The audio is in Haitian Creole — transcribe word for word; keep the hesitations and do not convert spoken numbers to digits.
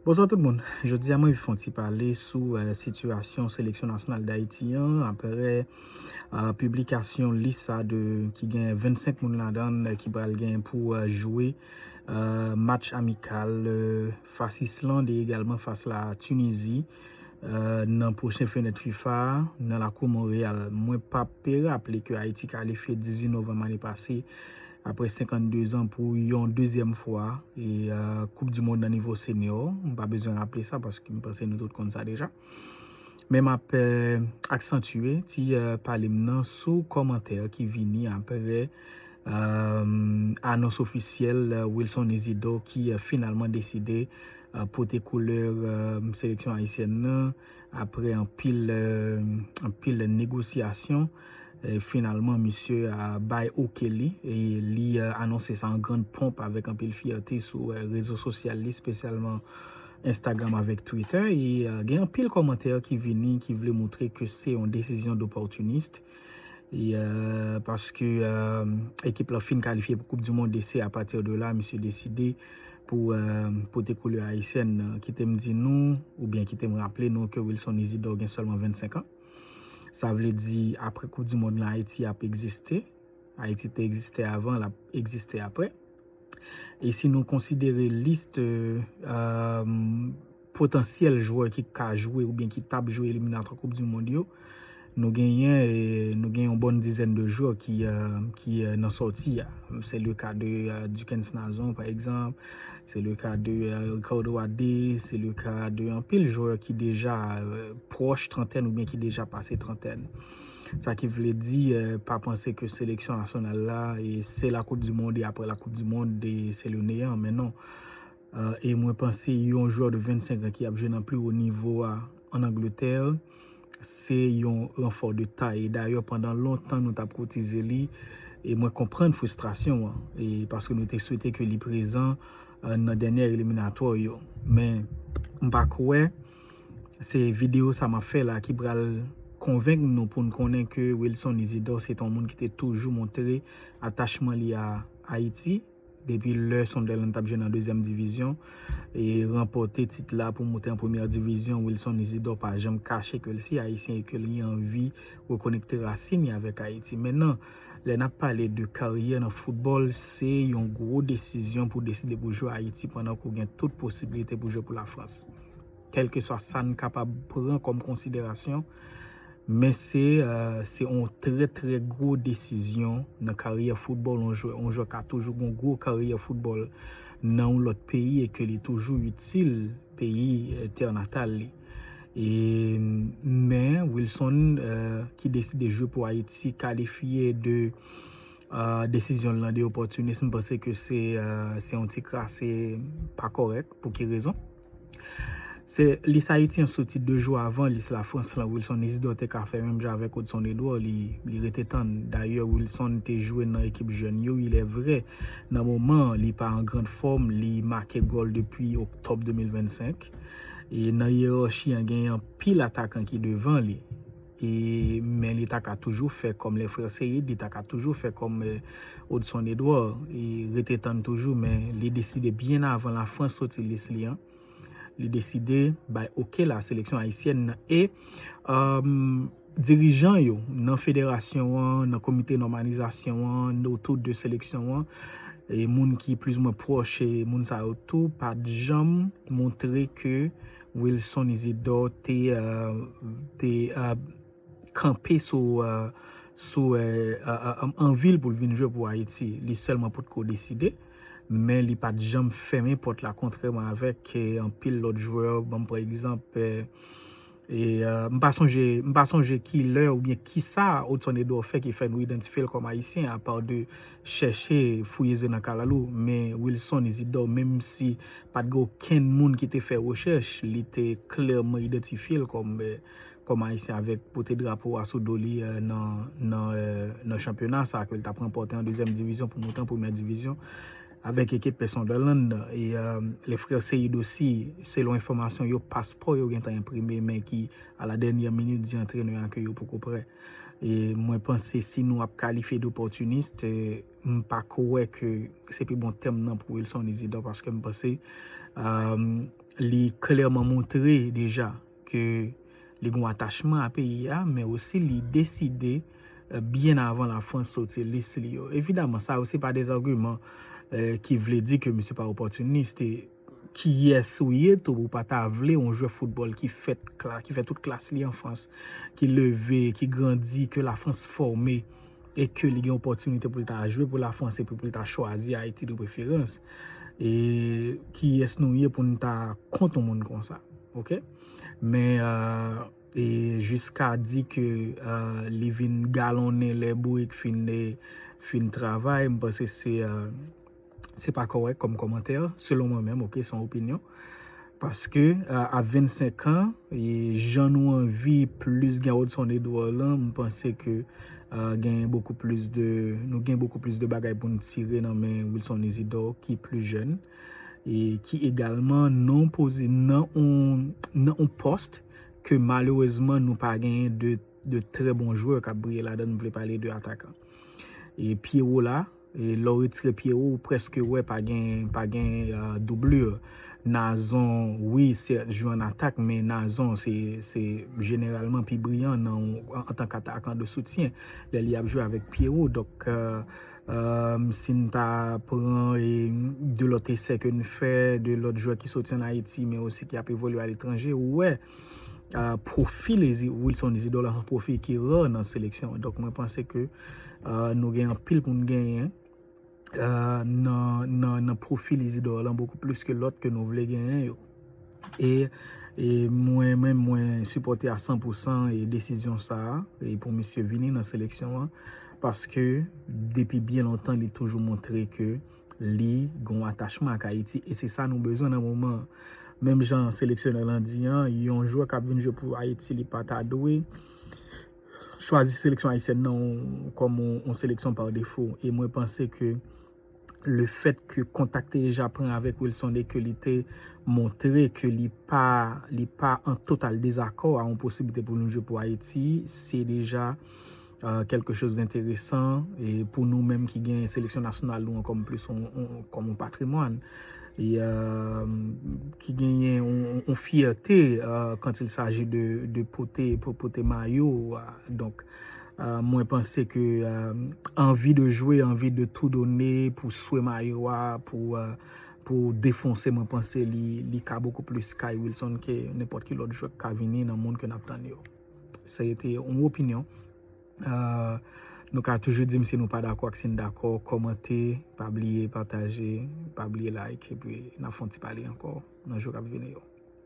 Bonswa tout moun. Jodi a mwen fè yon ti pale sou uh, sitiyasyon seleksyon nasyonal Dayiti an apre uh, piblikasyon lis sa de ki gen vennsenk moun ladan ki pral gen pou uh, jwe uh, match amikal uh, fas Islande e egalman fas la Tinizi uh, nan pwochen fenèt FIFA nan lakou Monreyal. Mwen pa pe raple ke Ayiti kalifye dizuit novanm ane pase apre senkannde zan pou yon dezyèm fwa e uh, Koup di Mond nan nivo senyo. M pa bezwen raple sa paske m panse nou tout konn sa deja. Men m ap uh, aksantye ti uh, pale m nan sou kòmantè ki vini apre uh, anons ofisyèl uh, Wilson Isidore ki uh, finalman deside uh, pote koulè uh, seleksyon ayisyèn nan apre anpil uh, anpil negosyasyon. E finalman, misye a bay oke li e li anonse sa an grann ponp avèk anpil fyète sou rezo sosyal li, espesyalman Instagram avèk Twitter. E gen anpil kòmantè ki vini ki vle montre ke se yon desizyon dopòtinis. E paske ekip la fin kalifye pou Koup di Mond e se apati de la misye deside pou pote koulè ayisyèn nan. Kite m di nou, oubyen kite m raple nou ke Wilson Isidore gen sèlman vennsenk an. Sa vle di apre Koup di Mond lan Ayiti ap egziste. Ayiti te egziste avan, l ap egziste apre. E si nou konsidere lis uh, potansyèl jwè ki ka jwe oubyen ki t ap jwe eliminatwa Koup di Mond yo, nou genyen nou gen yon bòn dizèn de jwè ki, uh, ki uh, nan sòti a. Se le ka de uh, Duckens Nazon pa egzanp, se le ka de uh, Ricardo Wade, se le ka de anpil jwè ki deja uh, pwòch trantèn oubyen ki deja pase trantèn. Sa ki vle di, uh, pa panse ke seleksyon nasyonal la e se la Koup di Mond e apre la Koup di Mond e se le neyan, men non. Uh, e mwen panse yon jwè de vennsenk an ki ap jwe nan pli wo nivo a an Angletè, se yon ranfò de tay. E dayè, pandan lontan nou t ap koutize li, e mwen konprann fristrasyon an, e paske nou te swete ke li prezan uh, nan dènyè eliminatwa yo. Men m pa kwè se videyo sa m ap fè la ki pral konvenk nou pou n konnen ke Wilson Isidore se te yon moun ki te toujou montre atachman li a Ayiti. Depi lè Sunderland t ap jwe nan dezyèm divizyon e ranpòte tit la pou moute an premyè divizyon, Wilson Isidore pa janm kache ke l se ayisyen e ke li anvi rekonekte rasin li avèk Ayiti. Mentnan, lè n ap pale de karyè nan foutbòl, se yon gwo desizyon pou deside pou jwe Ayiti pandan ke w gen tout posiblite pou jwe pou Lafrans. Kèlkeswa sa n kapab pran kòm konsiderasyon, men se uh, se yon trè trè gwo desizyon nan karyè foutbòl yon jwè. Yon jwè ka toujou gen gwo karyè foutbòl nan yon lòt peyi e ke li toujou itil peyi uh, tè natal li. E, men Wilson uh, ki deside jwe pou Ayiti kalifye de uh, desizyon lan de opòtinis, m panse ke se uh, se yon ti krase pa kòrèk. Pou ki rezon? Se lis Ayiti an soti de jou avan lis Lafrans lan. Wilson Isidore te ka fè menm jan avèk Odson Edouard, li, li rete tann. Dayè, Wilson te jwe nan ekip jèn yo, il est vrai. Nan moman an, li pa an grand fòm, li make gòl depi oktòb de mil vennsenk. E nan yerachi an, gen anpil atakan ki devan li. E, men li ta ka toujou fè kòm les frères Seyid, li ta ka toujou fè kòm eh, Odson Edouard. E rete tann toujou, men li deside byen avan Lafrans soti lis li an. Li deside bay oke la seleksyon ayisyèn nan. E um, dirijan yo nan federasyon an, nan komite nòmalizasyon an, otou de seleksyon an, e moun ki plizoumwen pwòch e moun sa yo tou pa t janm montre ke Wilson Isidore te, uh, te uh, kanpe sou, uh, sou uh, uh, uh, anvi l pou l vin jwe pou Ayiti. Li sèlman potko deside, men li pa t janm fèmen pòt la, kontrèman avèk eh, anpil lòt jwè. Ban m pran egzanp, eh, e uh, m pa sonje m pa sonje ki lè oubyen kisa Odson Edouard fè ki fè nou idantifye l kòm ayisyen, apa de chèche fouye zye nan kalalou. Men Wilson Isidore, menm si pa t gen okenn moun ki te fè rechèch, li te klèman idantifye l kòm eh, kòm ayisyen avèk pote drapo a sou do li eh, nan, nan, eh, nan chanpyona sa ke l t ap ranpòte an dezyèm divizyon pou moute an premyè divizyon avèk ekip Sunderland nan. E uh, les frères Seyid osi, selon enfòmasyon yo, paspò yo gentan enprime, men ki a la dènyè minit di antrenè a ke yo poko prè. E mwen panse si nou ap kalifye d opòtinis, eh, m pa kwè ke se pi bon tèm nan pou Wilson Isidore, paske m panse um, li klèman montre deja ke li gen yon atachman a peyi a, men osi li deside, euh, byen avan Lafrans soti lis li yo. Evidaman, sa yo se pa de agiman, euh, ki vle di ke misye pa opòtinis. E kiyès ou ye tou pou w pa ta vle yon jwè foutbòl ki fèt kla-, ki fè tout klas li an Frans, ki leve, ki grandi, ke Lafrans fòme, e ke li gen opòtinite pou l ta jwe pou Lafrans epi pou l ta chwazi Ayiti de preferans. E kiyès nou ye pou n ta kont yon moun konsa, oke? Men, euh, e jiska di ke, euh, li vin galonnen lè bourik fin, fin travay, m panse se, euh, se pa kòrèk kòm kòmantè, selon mwen menm, oke, se yon opinyon. Paske, euh, a vennsenk an, e jan nou anvi plis gen Wilson Edouard lan, m panse ke, euh, gen beaucoup plus de, nou gen beaucoup plus de bagay pou n tire nan men Wilson Isidore ki pli jèn, e ki egalman nan pozi-, nan yon, nan yon pòs ke malerezman nou pa genyen de, de trè bon jwè k ap briye ladan, m vle pale de atakan. E Pierrot la, e lè w retire Pierrot, ou prèske wè pa gen, pa gen, euh, doublure. Nazon, wi, sèt, jwe an atak, men Nazon se, se jeneralman pi briyan nan, an, antank atakan de soutyen lè li ap jwe avèk Pierrot. Donk, euh, euh, si n ta pran, e, de lòt esè ke n fè, de lòt jwè ki soti ann Ayiti, men osi ki ap evolye aletranje, ou wè, euh, pwofil Ezi-, Wilson Isidore la, se yon pwofil ki rare nan seleksyon an. Donk, mwen panse ke, euh, nou gen anpil pou n genyen, euh, nan, nan, nan pwofil Isidore lan, bokou plis ke lòt ke nou vle genyen yo. E, e mwen menm, mwen sipòte a san pou san e desizyon sa a, e pou misye vini nan seleksyon an, paske depi byen lontan, li toujou montre ke li gen yon atachman ak Ayiti, e se sa nou bezwen nan moman an. Menm jan seleksyonè lan di an, yon jwè k ap vin jwe pou Ayiti, li pa ta dwe chwazi seleksyon ayisyèn nan kòm yon, yon seleksyon pa defo. E mwen panse ke le fèt ke kontak te deja pran avèk Wilson e ke li te montre ke li pa, li pa an total dezakò a yon posiblite pou nou jwe pou Ayiti, se deja, euh, quelque chose d'intéressant, e pou nou menm ki gen seleksyon nasyonal nou an kòm plis on, on, kòm yon patrimwàn, e, euh, ki genyen on, on, on fyète, euh, quand il s'agit de, de pote, pou pote mayo a. Donk, euh, mwen panse ke, euh, anvi de jwe, anvi de tou done pou swe mayo a, pou, euh, pou defonse, mwen panse li, li ka bokou plis kay Wilson ke nenpòt ki lòt jwè k ka vini nan moun ke n ap tann yo. Sa te yon opinyon. Euh, nou ka toujou di m si nou pa dakò ak si n dakò, kòmante, pa bliye pataje, pa bliye like, epi n ap fè yon ti pale ankò nan jou k ap vini yo.